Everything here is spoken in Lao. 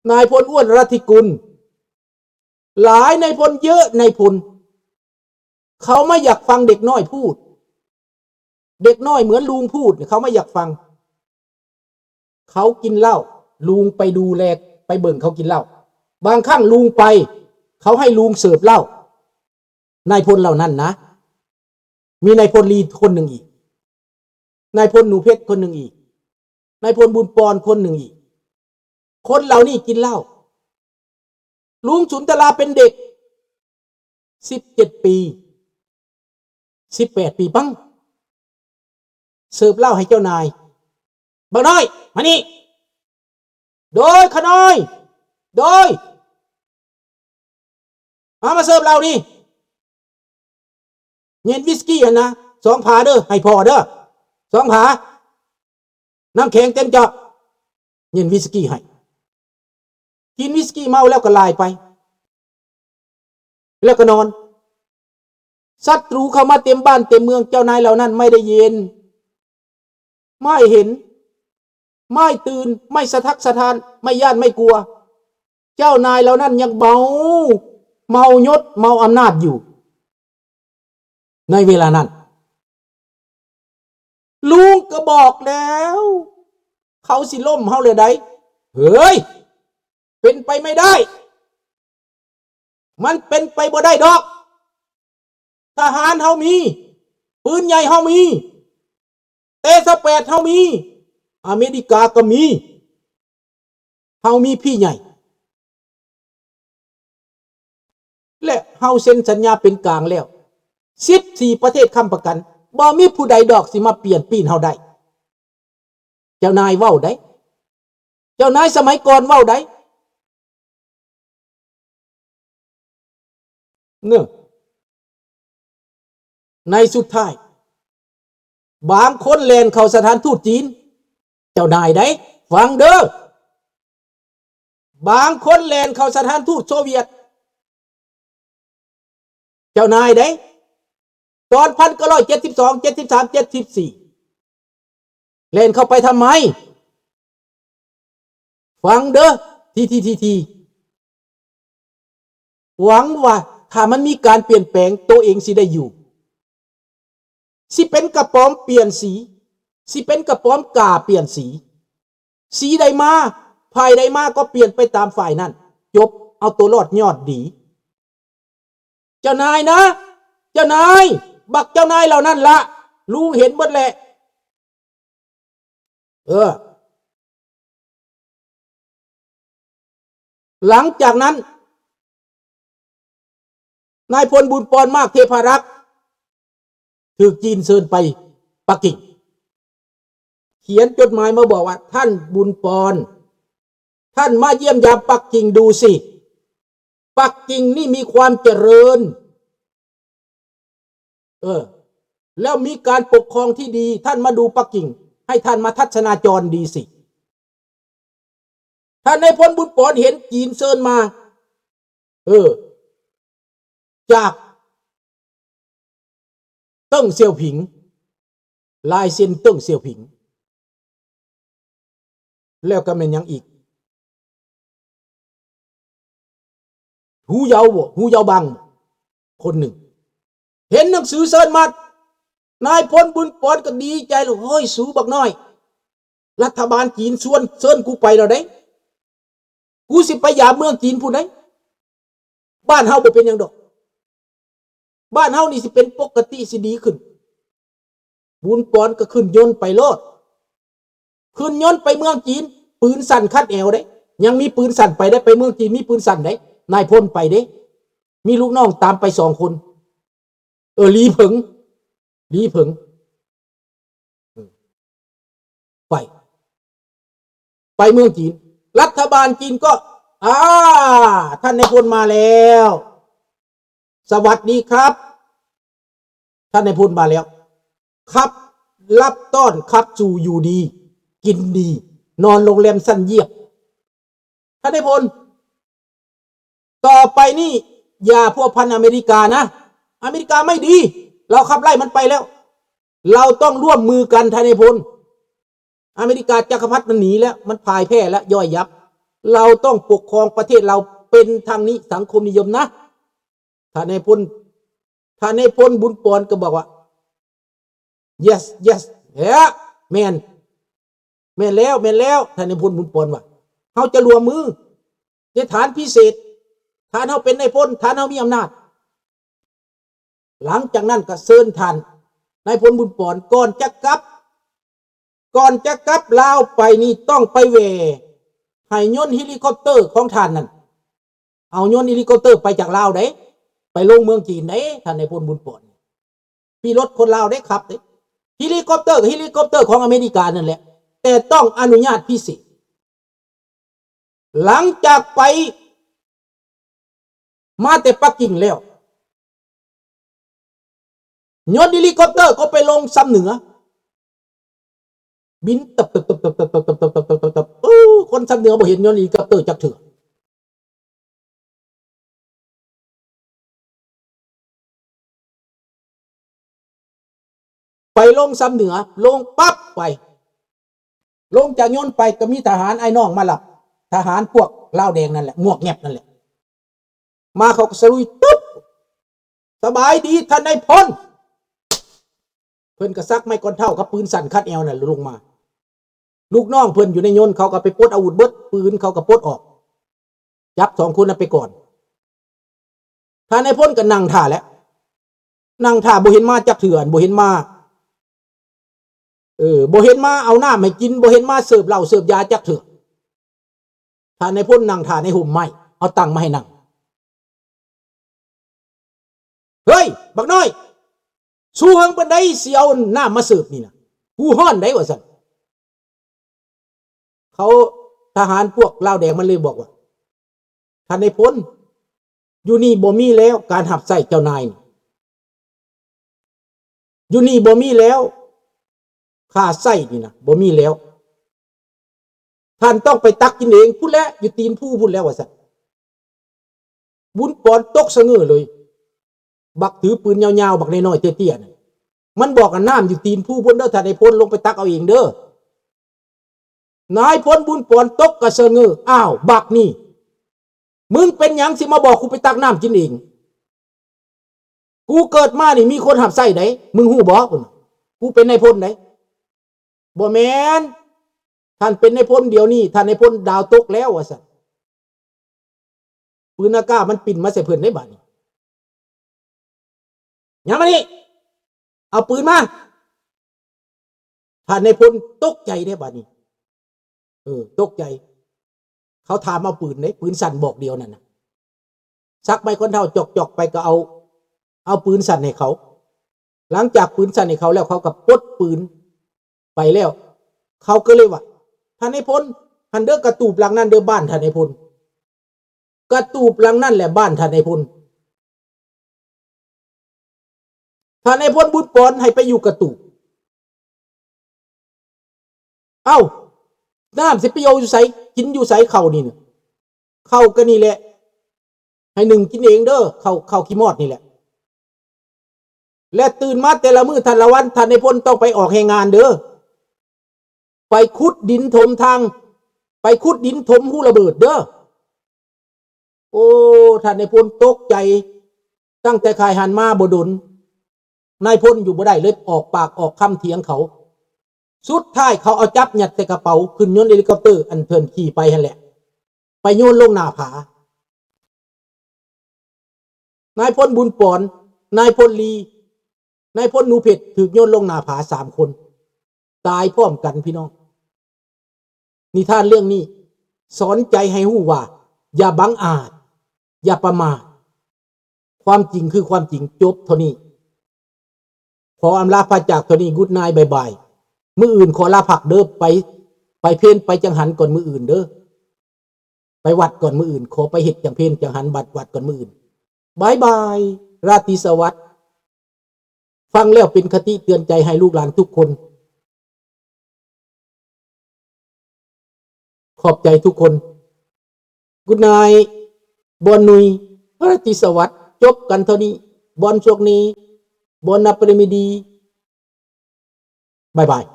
ນາຍພົນອ້ວນ ລັດທິກຸນ ຫຼາຍນາຍພົນ ເຍອະນາຍພົນ ເຂົາມາຢາກຟັງເດັກນ້ອຍພູດ. ເດັກນ້ອຍເໝືອນລຸງພູດ ເຂົາມາຢາກຟັງ. ເຂົາກິນເຫຼົ້າ ລຸງໄປດູແລ ໄປເບິ່ງເຂົາກິນເຫຼົ້າ. ບາງຄັ້ງລຸງໄປ ເຂົາໃຫ້ລຸງເສີບເຫຼົ້າ. ນາຍພົນເຫຼົ່ານັ້ນນະ ມີນາຍພົນລີຄົນໜຶ່ງອີກ, ນາຍພົນໜູເພັດຄົນໜຶ່ງອີກ, ນາຍພົນບຸນປອນຄົນໜຶ່ງອີກ. ຄົນເຫຼົ່ານີ້ກິນເຫຼົ້າ. ລຸງສຸນທະລາເປັນເດັກ ສິບເຈັດປີ ສິບແປດປີ ປັງ ເສີບເຫຼົ້າໃຫ້ເຈົ້ານາຍ. ບັກນ້ອຍ ມານີ້ ໂດຍ ຂະນ້ອຍ ໂດຍ ມາ ມາເສີບເຫຼົ້ານີ້. ເຢັນວິສກີຫັ້ນນະ ສອງຝາເດີ ໃຫ້ພໍ່ເດີ ສອງຝາ ນ້ຳແຂງເຕັມຈອກ. ເຢັນວິສກີໃຫ້ ກິນວິສກີເມົາແລ້ວກໍລາຍໄປ ແລ້ວກໍນອນ. ສັດຕູເຂົ້າມາເຕັມບ້ານເຕັມເມືອງ ເຈົ້ານາຍເຫຼົ່ານັ້ນໄມ່ໄດ້ເຢັນ ໄມ່ເຫັນ ໄມ່ຕື່ນ ໄມ່ສະທັກສະທ້ານ ໄມ່ຢ້ານໄມ່ກົວ. ເຈົ້ານາຍເຫຼົ່ານັ້ນຍັງເມົາ ເມົາຍົດ ເມົາອຳນາດຢູ່ ໃນເວລານັ້ນ. ລຸງກໍບອກແລ້ວ ເຂົາຊິລົ້ມເຮົາແລ້ວໃດ໋. ເຮີ້ຍ ເປັນໄປໄມ່ໄດ້ ມັນເປັນໄປບໍ່ໄດ້ດອກ. ທະຫານເຮົາມີ ປືນໃຫຍ່ເຮົາມີ ເຕຊະແປດເຮົາມີ ອາເມລິກາກໍມີ ເຮົາມີພີ່ໃຫຍ່ ແລະ ເຮົາເຊັນສັນຍາເປັນກາງແລ້ວ ສິບສີ່ປະເທດຄ້ຳປະກັນ ບໍ່ມີຜູ້ໃດດອກຊິມາປ່ຽນປີ້ນເຮົາໄດ້. ເຈົ້ານາຍເວົ້າໄດ໋ ເຈົ້ານາຍສະໄໝກ່ອນເວົ້າໄດ໋ ເນາະ. ໃນສຸດທ້າຍ ບາງຄົນແລ່ນເຂົ້າສະຖານທູດຈີນ ເຈົ້ານາຍໃດ໋ ຟັງເດີ ບາງຄົນແລ່ນເຂົ້າສະຖານທູດໂຊວຽດ ເຈົ້ານາຍໃດ໋ ຕອນພັນເກົ້າຮ້ອຍເຈັດສິບສອງ ເຈັດສິບສາມ ເຈັດສິບສີ່ ແລ່ນເຂົ້າໄປທຳໄມ? ຟັງເດີ ທີ ທີ ທີ ທີ ຫວັງວ່າຖ້າມັນມີການປ່ຽນແປງ ໂຕເອງຊິໄດ້ຢູ່ ຊິເປັນກະປອມປ່ຽນສີ ຊິເປັນກະປອມກ້າປ່ຽນສີ ສີໃດມາ ຝ່າຍໃດມາກໍປ່ຽນໄປຕາມຝ່າຍນັ້ນ ຈົບ ເອົາໂຕລອດຍອດດີ. ເຈົ້ານາຍນະ ເຈົ້ານາຍ ບັກເຈົ້ານາຍເຫຼົ່ານັ້ນລະ ລຸງເຫັນເບິດແຫຼະ. ເອີ ຫຼັງຈາກນັ້ນ ນາຍພົນບຸນປອນ ມາກເທພາລັກ ຖືກຈີນເຊີນໄປປັກກິ່ງ ຂຽນຈົດໝາຍມາບອກວ່າ ທ່ານບຸນປອນ ທ່ານມາຢ້ຽມຢາມປັກກິ່ງດູຊິ ປັກກິ່ງນີ້ມີຄວາມຈະເລີນ ເອີ ແລ້ວມີການປົກຄອງທີ່ດີ ທ່ານມາດູປັກກິ່ງ ໃຫ້ທ່ານມາທັດສະນາຈອນດີຊິ. ທ່ານນາຍພົນບຸນປອນເຫັນຈີນເຊີນມາ ເອີ ຈາກເຕີ້ງຊຽວຜິງ ລາຍເຊັນເຕີ້ງຊຽວຜິງ ແລ້ວກໍແມ່ນຫຍັງອີກ? ຫູເຍົາບໍ? ຫູເຍົາບັງ ຄົນໜຶ່ງ ເຫັນໜັງສືເຊີນມາ ນາຍພົນບຸນປອນກໍດີໃຈແລ້ວ ໂອ້ຍ ສູບັກນ້ອຍ ລັດຖະບານຈີນຊວນເຊີນກູໄປແລ້ວເດ້ ກູຊິໄປຢາມເມືອງຈີນພຸ້ນເດ້ ບ້ານເຮົາບໍ່ເປັນຫຍັງດອກ ບ້ານເຮົານີ້ຊິເປັນປົກກະຕິ ຊິດີຂຶ້ນ. ບຸນປອນກໍຂຶ້ນຍົນໄປໂລດ ຂຶ້ນຍົນໄປເມືອງຈີນ ປືນສັ້ນຄັດແອວເດ້ ຍັງມີປືນສັ້ນໄປໄດ້ ໄປເມືອງຈີນມີປືນສັ້ນໄດ້ ນາຍພົນໄປເດ້ ມີລູກນ້ອງຕາມໄປສອງຄົນ ເອີ ລີເຜິງ ລີເຜິງ ເອີ ໄປ ໄປເມືອງຈີນ ລັດຖະບານຈີນກໍ ອາ ທ່ານນາຍພົນມາແລ້ວ ສະຫວັດດີຄັບ ທ່ານນາຍພົນມາແລ້ວ ຄັບ ຮັບຕ້ອນຄັບສູ່ຢູ່ດີກິນດີ ນອນໂຮງແຮມຊັ້ນຢ້ຽມ. ທ່ານນາຍພົນ ຕໍ່ໄປນີ້ຢ່າພົວພັນອາເມລິການະ ອາເມລິກາໄມ່ດີ ເຮົາຂັບໄລ່ມັນໄປແລ້ວ ເຮົາຕ້ອງຮ່ວມມືກັນ ທ່ານນາຍພົນ ອາເມລິກາຈັກກະພັດມັນໜີແລ້ວ ມັນພ່າຍແພ້ແລ້ວ ຍ່ອຍຍັບ ເຮົາຕ້ອງປົກຄອງປະເທດເຮົາເປັນທາງນິ ສັງຄົມນິຍົມນະ. ທ່ານນາຍພົນ ທ່ານນາຍພົນບຸນປອນກໍບອກວ່າ yes yes ເອີ ແມ່ນ ແມ່ນແລ້ວ ແມ່ນແລ້ວ ທ່ານນາຍພົນບຸນປອນວ່າ ເຮົາຈະຮ່ວມມື ໃນຖານພິເສດ ຖານເຮົາເປັນນາຍພົນ ຖານເຮົາມີອຳນາດ. ຫຼັງຈາກນັ້ນກໍເຊີນທ່ານນາຍພົນບຸນປອນ ກ່ອນຈະກັບ ກ່ອນຈະກັບລາວໄປນີ້ ຕ້ອງໄປແວ່ໃຫ້ຍົນເຮລິຄອບເຕີຂອງທ່ານນັ້ນ ເອົາຍົນເຮລິຄອບເຕີໄປຈາກລາວເດ້ ໄປລົງເມືອງຈີນເດ້ ທ່ານນາຍພົນບຸນປອນ. ຂີ່ລົດຄົນລາວເດ້ ຂັບເດ້ ເຮລິຄອບເຕີກໍເຮລິຄອບເຕີຂອງອາເມລິການັ້ນແຫຼະ ແຕ່ຕ້ອງອະນຸຍາດພິເສດ. ຫຼັງຈາກໄປມາແຕ່ປັກກິ່ງແລ້ວ ຍົນເຮລິຄອບເຕີກໍໄປລົງຊຳເໜືອ ບິນຕັບໆໆໆໆ ເອີ ຄົນຊຳເໜືອບໍ່ເຫັນຍົນເຮລິຄອບເຕີຈັກເທື່ອ. ໄປລົງຊຳເໜືອ ລົງປັບໄປ ລົງຈາກຍົນໄປກໍມີທະຫານອ້າຍນ້ອງມາຮັບ ທະຫານພວກລາວແດງນັ້ນແຫຼະ ໝວກແງບນັ້ນແຫຼະ ມາເຂົາກໍສະລຸຍຕຶບ ສະບາຍດີທ່ານນາຍພົນ ເພິ່ນກໍຊັກໄມ້ກອນເທົ້າກັບປືນສັ້ນຄັດແອວນັ້ນລົງມາ ລູກນ້ອງເພິ່ນຢູ່ໃນຍົນ ເຂົາກໍໄປປົດອາວຸດເບິດ ປືນເຂົາກໍປົດອອກ ຈັບສອງຄົນນັ້ນໄປກ່ອນ. ທ່ານນາຍພົນກໍນັ່ງຖ້າແຫຼະ ນັ່ງຖ້າ ບໍ່ເຫັນມາຈັກເທື່ອ ບໍ່ເຫັນມາ ເອີ ບໍ່ເຫັນມາເອົານ້ຳໃຫ້ກິນ ບໍ່ເຫັນມາເສີບເຫຼົ້າເສີບຢາຈັກເທື່ອ. ທ່ານນາຍພົນນັ່ງຖ້າໃນຮົ່ມໄມ້ ເອົາຕັ່ງມາໃຫ້ນັ່ງ. ເຮີ້ຍ ບັກນ້ອຍ ສູເຫິງປານໃດຊິເອົານ້ຳມາເສີບນີ້ນະ ກູຮ້ອນໃດ໋ ວ່າຊັ້ນ. ເຂົາ ທະຫານພວກລາວແດງມັນເລີຍບອກວ່າ ທ່ານນາຍພົນ ຢູ່ນີ້ບໍ່ມີແລ້ວການຮັບໃຊ້ເຈົ້ານາຍນີ້ ຢູ່ນີ້ບໍ່ມີແລ້ວ ຄ່າໃຊ້ນີ້ນະ ບໍ່ມີແລ້ວ ທ່ານຕ້ອງໄປຕັກກິນເອງພຸ້ນແຫຼະ ຢູ່ຕີນພູພຸ້ນແຫຼະ ວ່າຊັ້ນ. ບຸນປອນຕົກສະເຫງີເລີຍ ບັກຖືປືນຍາວໆ ບັກນ້ອຍໆ ເຕ້ຍໆ ນັ້ນ ມັນບອກວ່າ ນ້ຳຢູ່ຕີນພູພຸ້ນເດີ ທ່ານນາຍພົນ ລົງໄປຕັກເອົາເອງເດີ. ນາຍພົນບຸນປອນຕົກກະສະເຫງີ ອ້າວ ບັກນີ້ ມຶງເປັນຫຍັງຊິມາບອກກູໄປຕັກນ້ຳກິນເອງ? ກູເກີດມານີ້ມີຄົນຮັບໃຊ້ໃດ໋ ມຶງຮູ້ບໍ່? ພຸ້ນ ກູເປັນນາຍພົນໃດ໋. ບໍ່ແມ່ນ ທ່ານເປັນນາຍພົນດຽວນີ້ ທ່ານນາຍພົນດາວຕົກແລ້ວ ວ່າຊັ້ນ. ປືນອາກາດມັນປິ່ນມາໃສ່ເພິ່ນໃດ໋ບາດນີ້. ຍາມມານີ້ ເອົາປືນມາ. ທ່ານນາຍພົນຕົກໃຈເດ້ບາດນີ້ ເອີ ຕົກໃຈ. ເຂົາຖາມເອົາປືນເດ້ ປືນສັ້ນບອກດຽວນັ້ນນະ ຊັກໄມ້ກອນເທົ້າຈອກໆ ໄປກໍເອົາ ເອົາປືນສັ້ນໃຫ້ເຂົາ. ຫຼັງຈາກປືນສັ້ນໃຫ້ເຂົາແລ້ວ ເຂົາກໍປົດປືນໄປແລ້ວ ເຂົາກໍເລີຍວ່າ ທ່ານນາຍພົນ ຫັ້ນເດີ ກະຕູບຫຼັງນັ້ນເດີ ບ້ານທ່ານນາຍພົນ. ກະຕູບຫຼັງນັ້ນແຫຼະບ້ານທ່ານນາຍພົນ. ທ່ານນາຍພົນບຸນປອນໃຫ້ໄປຢູ່ກະຕູບ. ເອົ້າ ນ້ຳຊິໄປເອົາຢູ່ໃສ ກິນຢູ່ໃສເຂົ້ານີ້ນະ? ເຂົ້າກໍນີ້ແຫຼະ ໃຫ້ໜຶ້ງກິນເອງເດີ ເຂົ້າ ເຂົ້າຂີ້ມອດນີ້ແຫຼະ. ແລະ ຕື່ນມາແຕ່ລະມື້ແຕ່ລະວັນ ທ່ານນາຍພົນຕ້ອງໄປອອກແຮງງານເດີ ໄປຂຸດດິນຖົມທາງ ໄປຂຸດດິນຖົມຮູລະເບີດເດີ. ໂອ້ ທ່ານນາຍພົນຕົກໃຈ ຕັ້ງແຕ່ຂ້າຍຫັ້ນມາບໍ່ດົນ ນາຍພົນຢູ່ບໍ່ໄດ້ ເລີຍອອກປາກອອກຄຳຖຽງເຂົາ. ສຸດທ້າຍເຂົາເອົາຈັບຍັດໃສ່ກະເປົາ ຂຶ້ນຍົນເຮລິຄອບເຕີ ອັນເພິ່ນຂີ່ໄປຫັ້ນແຫຼະ ໄປໂຍນລົງໜ້າຜາ. ນາຍພົນບຸນປອນ, ນາຍພົນລີ, ນາຍພົນໜູເພັດ ຖືກໂຍນລົງໜ້າຜາສາມຄົນ ຕາຍພ້ອມກັນພີ່ນ້ອງ. ນິທານເລື່ອງນີ້ສອນໃຈໃຫ້ຮູ້ວ່າ ຢ່າບັງອາດ, ຢ່າປະໝາດ. ຄວາມຈິງຄືຄວາມຈິງ. ຈົບເທົ່ານີ້. ຂໍອຳລາພາຈາກເທົ່ານີ້. Good night, ບາຍບາຍ. ມື້ອື່ນຂໍລາພັກເດີ. ໄປ, ໄປເພນໄປຈັງຫັນກ່ອນມື້ອື່ນເດີ. ໄປວັດກ່ອນມື້ອື່ນ. ຂໍໄປເຮັດຈັງເພນຈັງຫັນບັດວັດກ່ອນມື້ອື່ນ. ບາຍບາຍ. ລາຕີສະຫວັດ. ຟັງແລ້ວເປັນຄະຕິເຕືອນໃຈໃຫ້ລູກຫຼານທຸກຄົນ. ຂອບໃຈທຸກຄົນ. Good night. ບອນນຸຍ ລາຕີສະຫວັດ. ຈົບກັນເທົ່ານີ້. ບອນໂຊກດີ. ບອນນັບປະເດມີດີ. ບາຍບາຍ.